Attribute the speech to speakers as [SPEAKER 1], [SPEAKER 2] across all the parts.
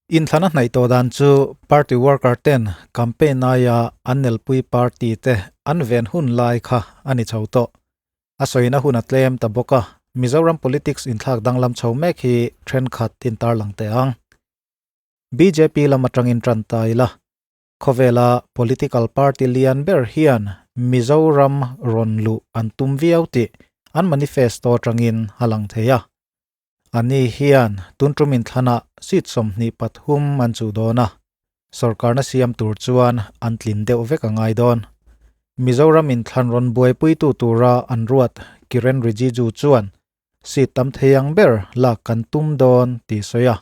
[SPEAKER 1] Inthlan a hnaih tawh dan chu party worker ten campaign aia an nelpui party te an ven hun lai kha a ni chho tawh. A sawina hun a tlem ta bawk a, Mizoram politics inthlak danglam chho mek hi thenkhat in tarlang teh ang. Bjp lam atangin tan ta ila. Khawvela political party lian ber hian Mizoram rawn luh an tum viau tih an manifesto atangin a lang thei a. Ani hian tun tum inthlanah seat 23 an chuh dawn a, sawrkarna siam tur chuan an tlin deuh vek a ngai dawn. Mizoram inthlan rawn buaipuitu tura an ruat Kiren Rijiju chuan seat tam thei ang ber lak kan tum dawn tih sawi a,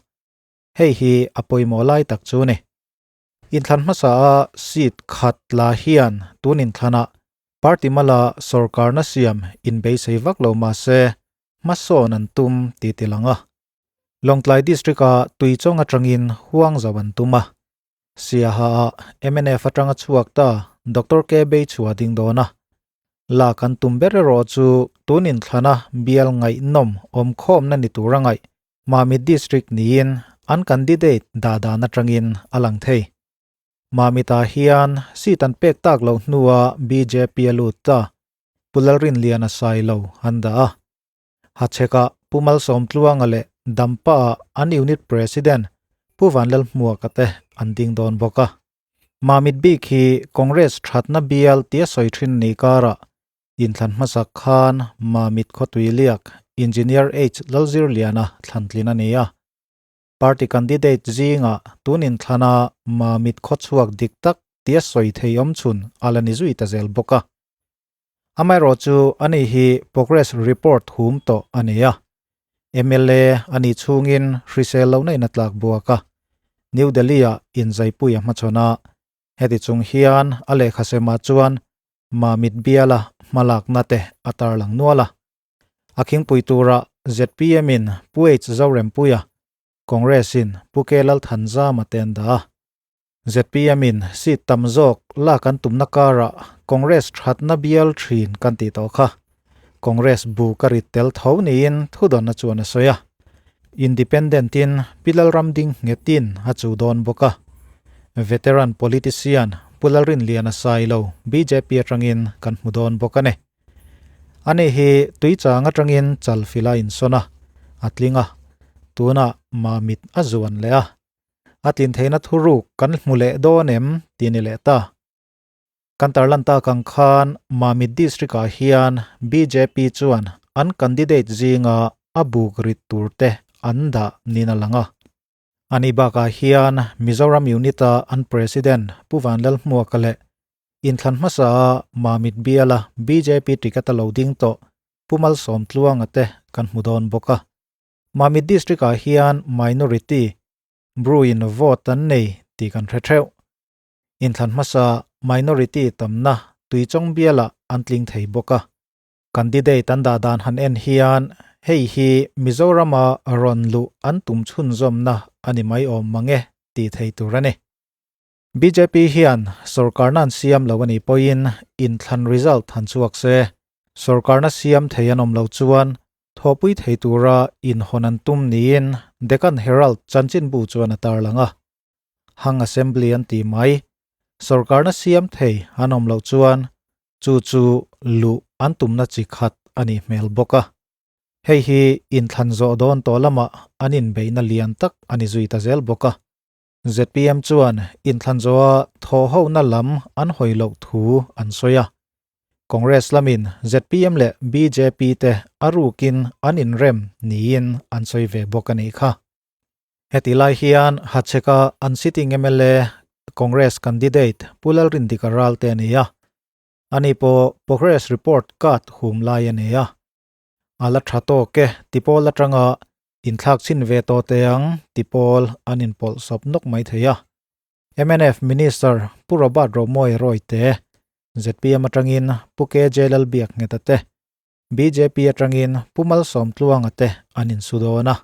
[SPEAKER 1] hei hi a pawimawh lai tak chu ni. Inthlan hmasa a seat khat la hian tun inthlanah party mala sawrkarna siam inbeisei vak lo mahse hmasawn an tum tih ti lang a. Lawngtlai District-a Tuichawng atangin Huangzau an tum a. Siaha-ah mnf atanga chhuak ta Doctor K Beichhua ding dawn a. Lak an tum ber erawh chu tun inthlana bial ngaihnawm awmkhawmna ni tur a ngaih Mamit District niin an candidate dah dan atangin a lang thei. Mamit-ah hian seat an pek tak loh hnua bjp a lut ta, Pu Lalrinliana Sailo an dah a. Hachhekah Pu Malsawmtluanga leh Dampa-ah an unit president Pu Vanlalhmuaka te an ding dawn bawk a. Mamit bik hi Congress thatna bial tia sawi thin ni karah Inthlan hmasak khan Mamit khawtui liak Engineer H Lalzirliana thlantlin a ni a. Party candidate zingah tun inthlana Mamit khawchhuak dik tak tia sawi thei awm chhun a la ni zui ta zel bawk a. Amaherawh chu ani hi progress report hum tawh a ni a. Mla a nih chhungin hrisel lohna in a tlak buak a. New Delhi-ah inzaipui a hmachhawn a. Heti chung hian a lehkha semah chuan Mamit biala hmalakna te a tarlang nual a. A khingpui tura zpm in Pu H Zorempuia, Congress in Pu K Lalthanzama te an dah a. Zpm in seat tam zawk lak an tumna karah Congress thatna bial thin kan tih tawh kha. Congress bu ka rit tel tho niin thudawnna chuan a sawi a. Independent in Pi Lalramding nghetin a chu dawn bawk a. Veteran politician Pu Lalrinliana Sailo bjp atangin kan hmu dawn bawk a ni. Ani hi tuichang atangin chalfil a insawn a, a tling a, tunah Mamit a zuan leh a. A tlin theihna thuruk kan hmu leh dawn em tih ni leh ta. Kan tarlan tak ang khan Mamit District-ah hian bjp chuan an candidate zinga a buk rit tur te an dah niin a lang a. Ani bakah hian Mizoram Unit-a an President Pu Vanlalhmuaka leh inthlan hmasa-a Mamit biala bjp ticket a lo ding tawh Pu Malsawmtluanga te kan hmu dawn bawk a. Mamit District-ah hian minority Bru-in vote an nei tih kan hre theuh. Inthlan hmasa minority tamna Tuichawng bialah an tling thei bawk a. Candidate an dah dan han en hian hei hi Mizorama rawn luh an tum chhunzawmna a ni mai awm mang e tih thei tur a ni. Bjp hian sawrkarna an siam lo a nih pawhin inthlan result han chhuak se, sawrkarna siam thei an awm lo chuan thawhpui thei tura inhawn an tum niin Deccan Herald chanchinbu chuan a tarlang a. Hung Assembly an tih mai, sawrkarna siam thei an awm loh chuan Chu chu luh an tumna chi khat a nih hmel bawk a. Hei hi inthlan zawh dawn tawh lamah an inbeihna lian tak a ni zui ta zel bawk a. Zpm chuan inthlan zawha thawhhohna lam an hawi loh thu an sawi a. Congress lamin zpm leh bjp te a rukin an inrem niin an sawi ve bawk a nih kha. Heti lai hian Hachheka an sitting mla Congress candidate Pu Lalrindika Ralte a ni a. Ani pawh progress report card hum lai a nei a. A la tha tawk e ti pawl atanga inthlak chhin ve tawh teh ang ti pawl an inpawlh sawp nawk mai thei a. Mnf Minister Pu Robert Romawia Rawite, zpm atangin Pu KJ Lalbiakngheta te, bjp atangin Pu Malsawmtluanga te an insu dawn a.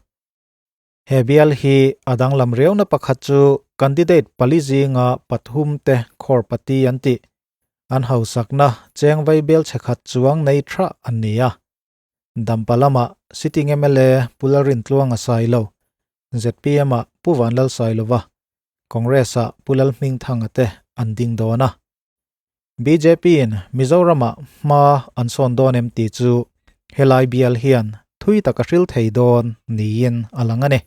[SPEAKER 1] He bial hi a danglam riauna pakhat chu candidate pali zinga pathum te khawrpati an tih. An hausakna cheng vai bel chhe khat chuang nei tha an ni a. Dampa lamah sitting mla Pu Lalrintluanga Sailo. ZPM ah Pu Vanlalsailova, Congress ah Pu Lalhmingthanga te an ding dawn a. Bjp in Mizoram ah hma an sawn dawn em tih chu helai bial hian thui tak a hril thei dawn niin a lang a ni.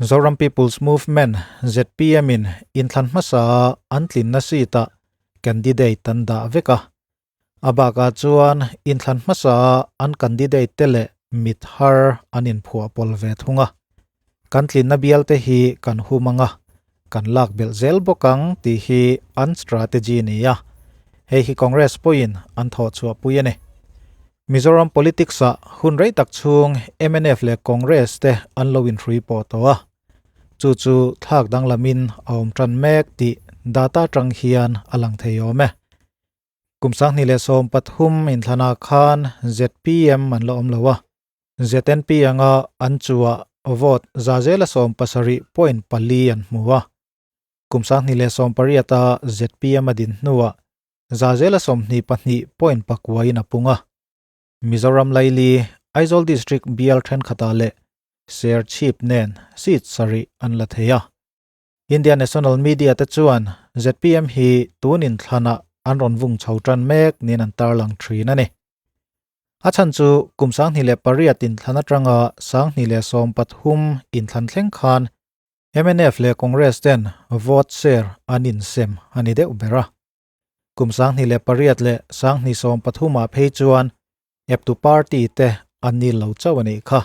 [SPEAKER 1] Zoram People's Movement, zpm, in inthlan hmasa a an tlinna seat ah candidate an dah vek a. A bakah chuan inthlan hmasa a an candidate te leh mit har an inphuah pawl ve thung a. Kan tlinna bial te hi kan hum ang a, kan lak belh zel bawk ang tih hi an strategy ni a. Hei hi Congress pawhin an thawh chhuah pui a ni. Mizoram politics ah hun rei tak chhung mnf leh Congress te an lo inhrui pawh tawh a, chu chu thlak danglamin a awm tan mek tih data atang hian a lang thei awm e. Kum 2013 inthlanah khan zpm an la awm lo a, ZNP anga an chuah vote zazela 70.4 an hmu a. Kum 2018 a zpm a din hnuah Zazela 22 point pakuain a pung a. Mizoram laili, Aizawl District bial thenkhatah leh Serchhip nen seat sarih an la thei a. India National Media te chuan zpm hi tun inthlanah an rawn vung chho tan mek niin an tarlang thin a ni. A chhan chu kum 2008 inthlan atanga 2013 inthlan thleng khan mnf leh Congress ten vote share an insem a ni deuh ber a. Kum 2008 leh 2013 ah phei chuan eptu party te an ni lo chauh a nih kha.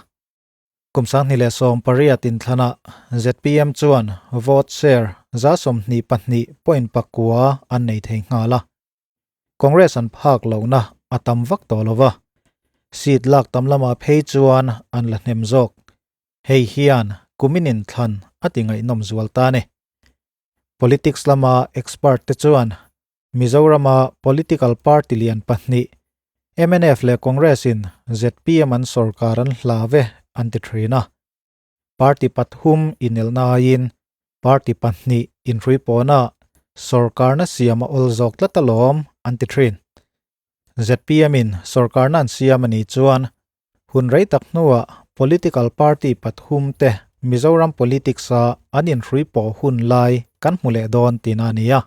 [SPEAKER 1] Kum 2018 inthlanah zpm chuan vote share 22.9 an nei thei nghal a. Congress an phak lohna a tam vak tawh lo va. Seat lak tam lamah phei chuan an la hnem zawk. Hei hian kumin inthlan a ti ngaihnawm zual ta a ni. Politics lama expert te chuan Mizorama political party lian pahnih mnf leh Congress in zpm an sorkar an hla ve an ti thin a. Party pathum inelna aiin party pahnih inhrui pawna sorkarna siam a awl zawk tlat alawm an ti thin. Zpm in sorkarna an siam a nih chuan hun rei tak hnuah political party pathum te Mizoram politics a an inhrui pawh hun lai kan hmu leh dawn tihna a ni a.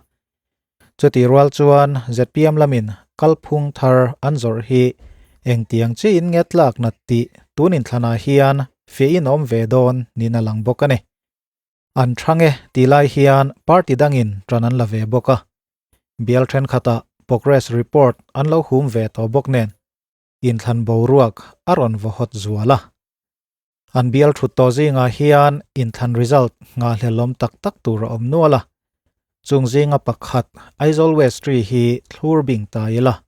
[SPEAKER 1] Chutih rual chuan zpm lamin kalphung thar an zawrh hi engtiang chiin nge tlak nat tih tun inthlanah hian fiah in awm ve dawn niin a lang bawk a ni. An thang e tih lai hian party dangin tan an la ve bawk a. Bial thenkhatah progress report an lo hum ve tawh bawk nen inthlan boruak a rawn vaw hawt zual a. An bial thut tawh zingah hian inthlan result nghahhlelawm tak tak tur a awm nual a. Chung zinga pakhat Aizawl West Tree hi thlur bing ta ila.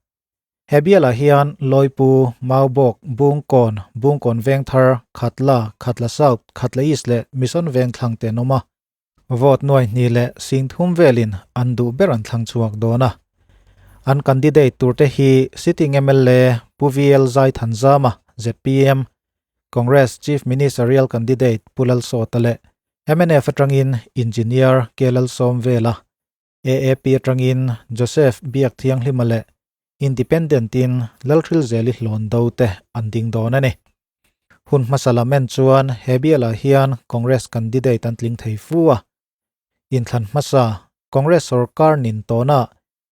[SPEAKER 1] He bialah hian Lawipu, Maubawk, Bungkawn, Bungkawn Vengthar, Khatla, Khatla South, Khatla East leh Mission Vengthlang te an awm a. Vote nuai hnih leh sing thum velin an duh ber an thlang chhuak dawn a. An candidate turte hi sitting mla Pu VL Zaithanzama, zpm, Congress Chief Ministerial candidate Pu Lalsawta leh mnf atangin Engineer K Lalsawmvela, AAP atangin Joseph Biakthianghlima leh Independent in Lalhrilzeli Hlawn Do te an ding dawn a ni. Hun hmasa lam en chuan he bialah hian Congress candidate an tling thei fu a. Inthlan hmasa Congress sorkar nin tawnah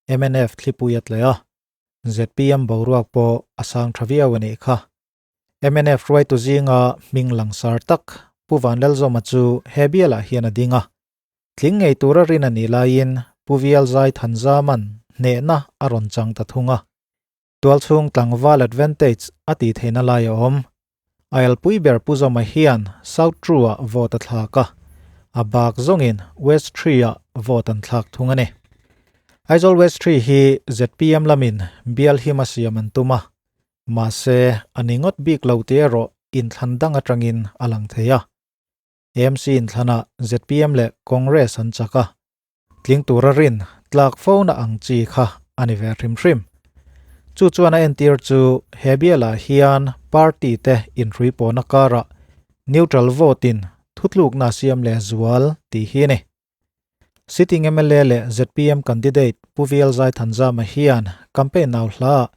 [SPEAKER 1] mnf thlipui a tleh a, zpm boruak pawh a sang tha viau a nih kha. Mnf hruaitu zinga hming langsar tak Pu Vanlalzawma chu he bialah hian a ding a. Tling ngei tura rin a nih laiin Pu Vialzai Thanzaman hnehna a rawn chang ta thung a. Tualchhung tlangval advantage a tih theihna lai a awm. A elpui ber Pu Zawma hian South True-ah vote a thlak a, a bak zawngin West Tree-ah vote an thlak thung a ni. Aizawl West Tree hi zpm lamin bial him a siam an tum a, mahse a ni ngawt bik lo tih erawh inthlan dang atangin a lang thei a. AMC inthlanah zpm leh Congress an chak a, Tling tura rin tlak fona ang chi kha a ni ve hrim hrim. Chu chuan a entir chu he bialah hian party te inhrui pawhna karah neutral vote in thutlukna a siam leh zual tih hi a ni. Sitting mla leh zpm candidate Pu VL Zaithanzama hian campaign nau hlaah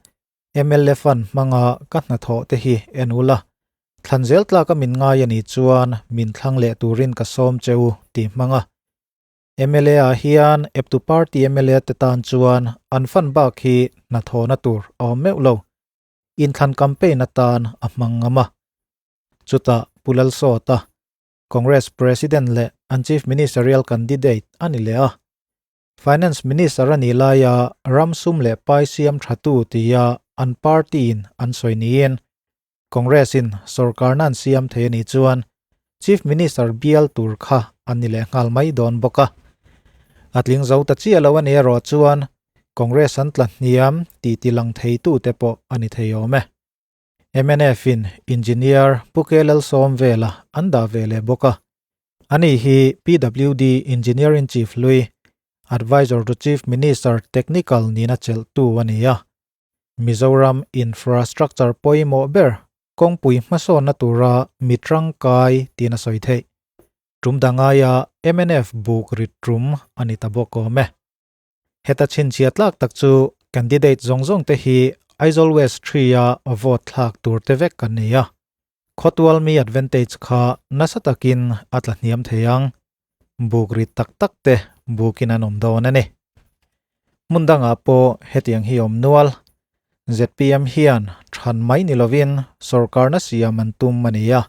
[SPEAKER 1] mla fund hmanga ka hnathawh te hi en ula. Thlan zel tlaka min ngai a nih chuan min thlang leh turin ka sawm che u tih hmang a. Mla ah hian eptu party mla te tan chuan an fan bak hi hnathawhna tur a awm meuh lo. Inthlan campaign atan a hmang ngam a. Chutah Pu Lalsawta, Congress President leh an Chief Ministerial candidate a ni leh a. Finance Minister a nih laia ram sum leh pai siam thatu tia an party-in an sawi niin Congress-in sorkarna an siam thei a nih chuan Chief Minister bial tur kha an ni leh nghal mai dawn bawk a. A tling zo ta chiah lo a nih erawh chuan Congress an tla hniam tih tilang theitute pawh a ni thei awm e. MNF-in Engineer Pu KLL Sawmvela an dah ve leh bawk a. Ani hi PWD Engineer-in-Chief hlui, Advisor to Chief Minister Technical nihna chelhtu a ni a. Mizoram infrastructure pawimawh ber kawngpui hmasawnna tura mi tangkai tiin a sawi theih. Tum dangaia mnf buk rit tum a ni ta bawk awm e. Heta chhinchhia tlak tak chu candidate zawng zawng te hi Aizawl West 3 a vote thlak tur te vek kan ni a. Khawtual mi advantage kha nasa takin a tla hniam thei ang. Buk rit tak tak te bukin an awm dawn a ni. Hmun dangah pawh hetiang hi awm nual. Zpm hian than mai ni lovin sorkarna siam an tum a ni a.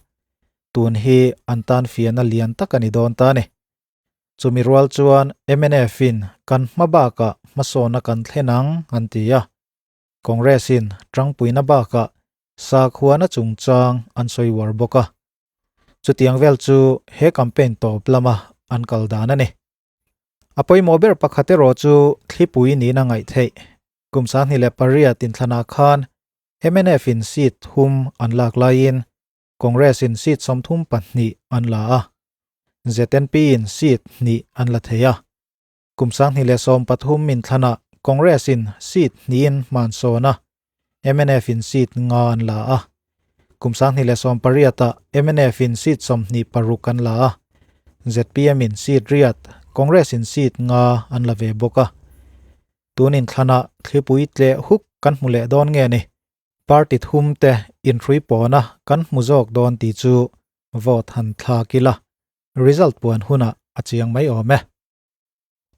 [SPEAKER 1] Tun hi an tan fiahna lian tak a ni dawn ta a ni. Chumi rual chuan MNF-in kan hma bakah hmasawnna kan thlen ang an ti a. Congress-in tangpuina bakah sakhuana chungchang an sawi uar bawk a. Chutiang vel chu he campaign tawp lama an kal dan a ni. A pawimawh ber pakhat erawh chu thlipui niin a ngaih theih. Kum 2008 inthlanah khan MNF-in seat thum an lak laiin Congress-in seat 32 an la a, ZNP-in seat hnih an la thei a. Kum 2013 inthlanah Congress-in seat hnihin hman sawn a, MNF-in seat nga an la a. Kum 2018-ah MNF-in seat 26 an la a, ZPM-in seat riat, Congress-in seat nga an la ve bawk a. Tun inthlanah thlipui tleh huk kan hmu leh dawn nge ni? Party thum te inhrui pawna kan hmu zawk dawn tih chu vote han thlak ila, result puan hunah a chiang mai awm e.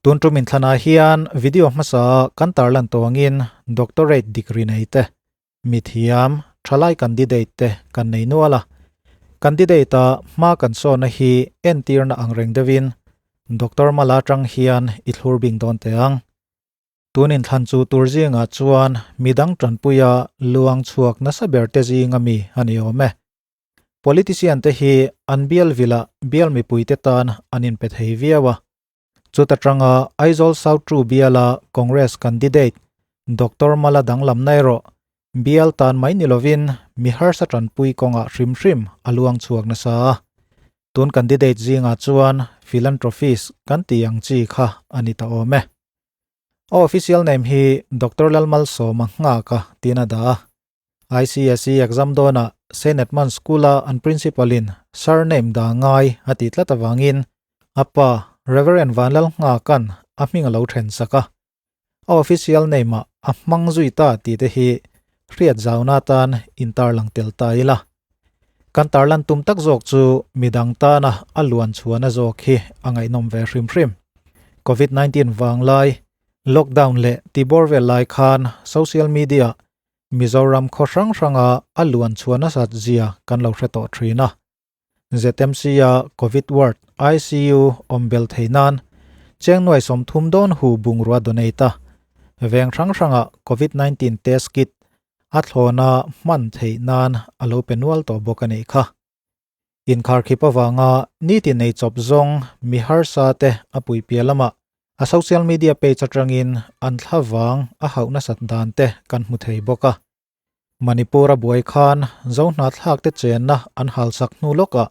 [SPEAKER 1] Tun tum inthlanah hian video hmasa kan tarlan tawngin doctorate degree nei te, mithiam, thalai candidate te kan nei nual a. Candidate a hma kan sawnna hi entirna ang reng deuhin Doctor Mala tang hian i thlur bing dawn teh ang. Tun inthlan chu tur zingah chuan midang tanpuia luang chhuak nasa ber te zinga mi a ni awm e. Politician te hi an bial vila bial mipui te tan an inpe thei viau a. Chuta tanga Aizawl South 2 biala Congress candidate Doctor Mala danglamna erawh bial tan mai ni lovin mi harsa tanpui kawngah hrim hrim a luang chhuak nasa a. Tun candidate zingah chuan philanthropist kan tih ang chi kha a ni ta awm e. A official name hi Doctor Lalmalsawma Nghaka tiin a dah a. ICSE exam dawnah Saint Edmund School-a an principal-in surname dah ngai a tih tlat avangin a pa Reverend Vanlal Nghaka'n a hming a lo then sak a. A official name-ah a hmang zui ta tih te hi hriat zauna atan intarlang tel ta ila. Kan tarlan tum tak zawk chu midang tana a luan chhuahna zawk hi a ngaihnawm ve hrim hrim. Covid-19 vang lai, lockdown leh tibawr vel lai khan social media Mizoram khaw hrang hranga a luan chhuahna sat zia kan lo hre tawh thin a. ZMC a Covid ward ICU awm bel thei nan cheng nuai 30 dawn hu bungrua donate a. Veng hrang hranga Covid-19 test kit a thlawna hman theih nan a lo pe nual tawh bawk a nih kha. Inkharkhip avanga nitin nei chawp zawng mi harsa te a pui piah lamah a social media page atangin an thlavang a hauh nasat dan te kan hmu thei bawk a. Manipur a buai khan zo hna thlak te chenna an halsak hnu lawkah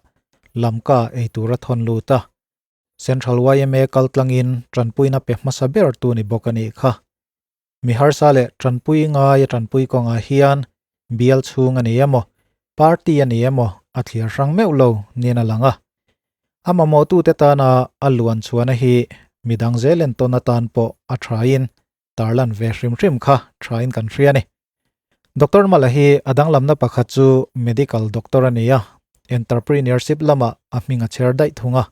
[SPEAKER 1] lamka ei tura thawn lut a. Central YMA kaltlangin tanpuina pe hmasa ber tu ni bawk a nih kha. Mi harsa leh tanpui ngai a tanpui kawngah hian bial chhung a ni emaw, party a ni emaw a thliar hrang meuh lo niin a lang a. A mamawhtute tana a luan chhuahna hi midang zel entawn atan pawh a thain tarlan ve hrim hrim kha thain kan hria a ni. Doctor Mala hi a danglamna pakhat chu medical doctor a ni a, entrepreneurship lamah a hming a chher daih thung a.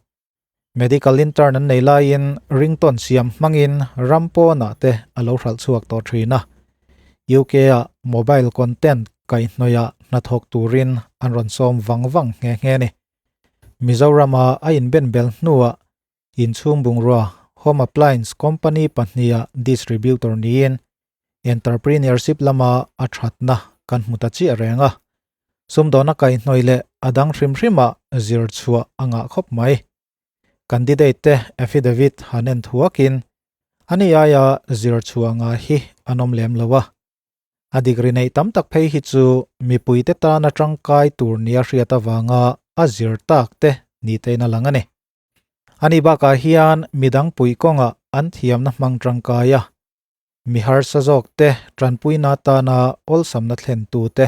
[SPEAKER 1] Medical intern an nei laiin ringtone siam hmangin ram pawnah te a lo hralh chhuak tawh thin a. UK ah mobile content kaihhnawihah hnathawk turin an rawn sawm vang vang nghe nghe a ni. Mizorama a inbenbel hnuah inchhung bungrua Home Appliance Company pahniha distributor niin entrepreneurship lama a thatna kan hmu ta chiah reng a. Sumdawna kaihhnawih leh a dang hrim hrimah zir chhuah a ngah khawp mai. Candidate te affidavit han en thuakin ani aia zir chhuah ngah hi an awm lem lo a. A degree neih tam tak phei hi chu mipuite tana tangkai tur nia hriat avanga a zir tak te ni tein a lang a ni. Ani bakah hian midang pui kawngah an thiamna hmang tangkai a, mi harsa zawk te tanpuina atana awlsamna thlen tu te,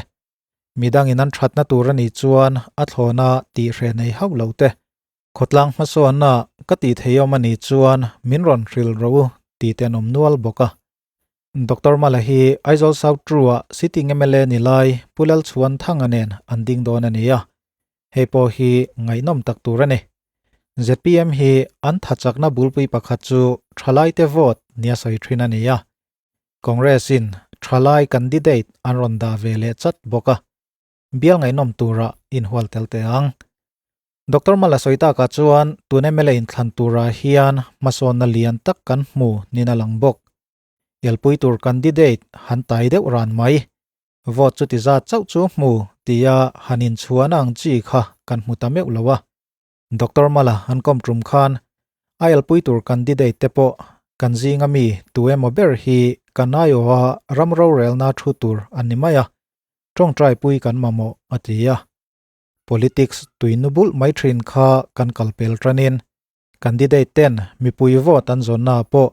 [SPEAKER 1] midangin an thatna tur a nih chuan a thlawna tihhreh nei hauh lo te, khawtlang hmasawnna ka tih theiawm a nih chuan min rawn hrilh rawh u tih te an awm nual bawk a. Doctor Mala hi Aizawl South True-ah sitting mla ni lai Pu Lalchhuan Thanga nen an ding dawn a ni a, hei pawh hi ngaihnawm tak tur a ni. Zpm hi an thachakna bulpui pakhat chu thalaite vote nia sawi thin a ni a, Congress-in thalai candidate an rawn dah ve leh chat bawk a, bial ngaihnawm tura inhual tel teh ang. Doctor Mala sawi takah chuan tun mla inthlan turah hian hmasawnna lian tak kan hmu nin a lang bawk. Elpui tur candidate han tai deuh ran mai. Vote chuti zat chauh chu hmu tia han inchhuahna ang chi kha kan hmu ta meuh lo a. Doctor Mala an kawm tum khan a elpui tur candidate te pawh kan zinga mi tu emaw ber hi kan aiawha ram rorelna thu tur an ni mai a, tawngtaipui kan mamawh a ti a. Politics tuinu bulh mai thin kha kan kalpel tanin candidate ten mipui vote an zawnna ah pawh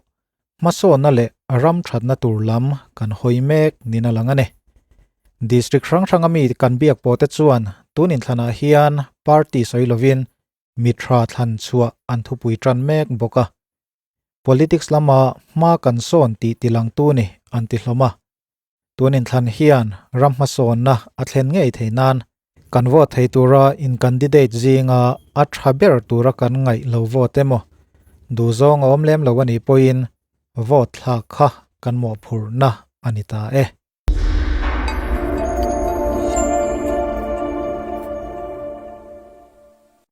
[SPEAKER 1] hmasawnna leh ram thatna tur lam kan hawi mek nin a lang a ni. District hrang hranga mi kan biak pawh te chuan tun inthlanah hian party sawi lovin mi tha thlan chhuah an thupui tan mek bawk a. Politics lama hma kan sawn tih tilangtu ni an ti hlawm a. Tun inthlan hian ram hmasawnna a thlen ngei thei nan kan vote thei tura in candidate zinga a tha ber tura kan ngaih lo vote emaw duhzawng a awm lem lo a nih pawhin vote thlak kha kan mawhphurhna a ni ta e.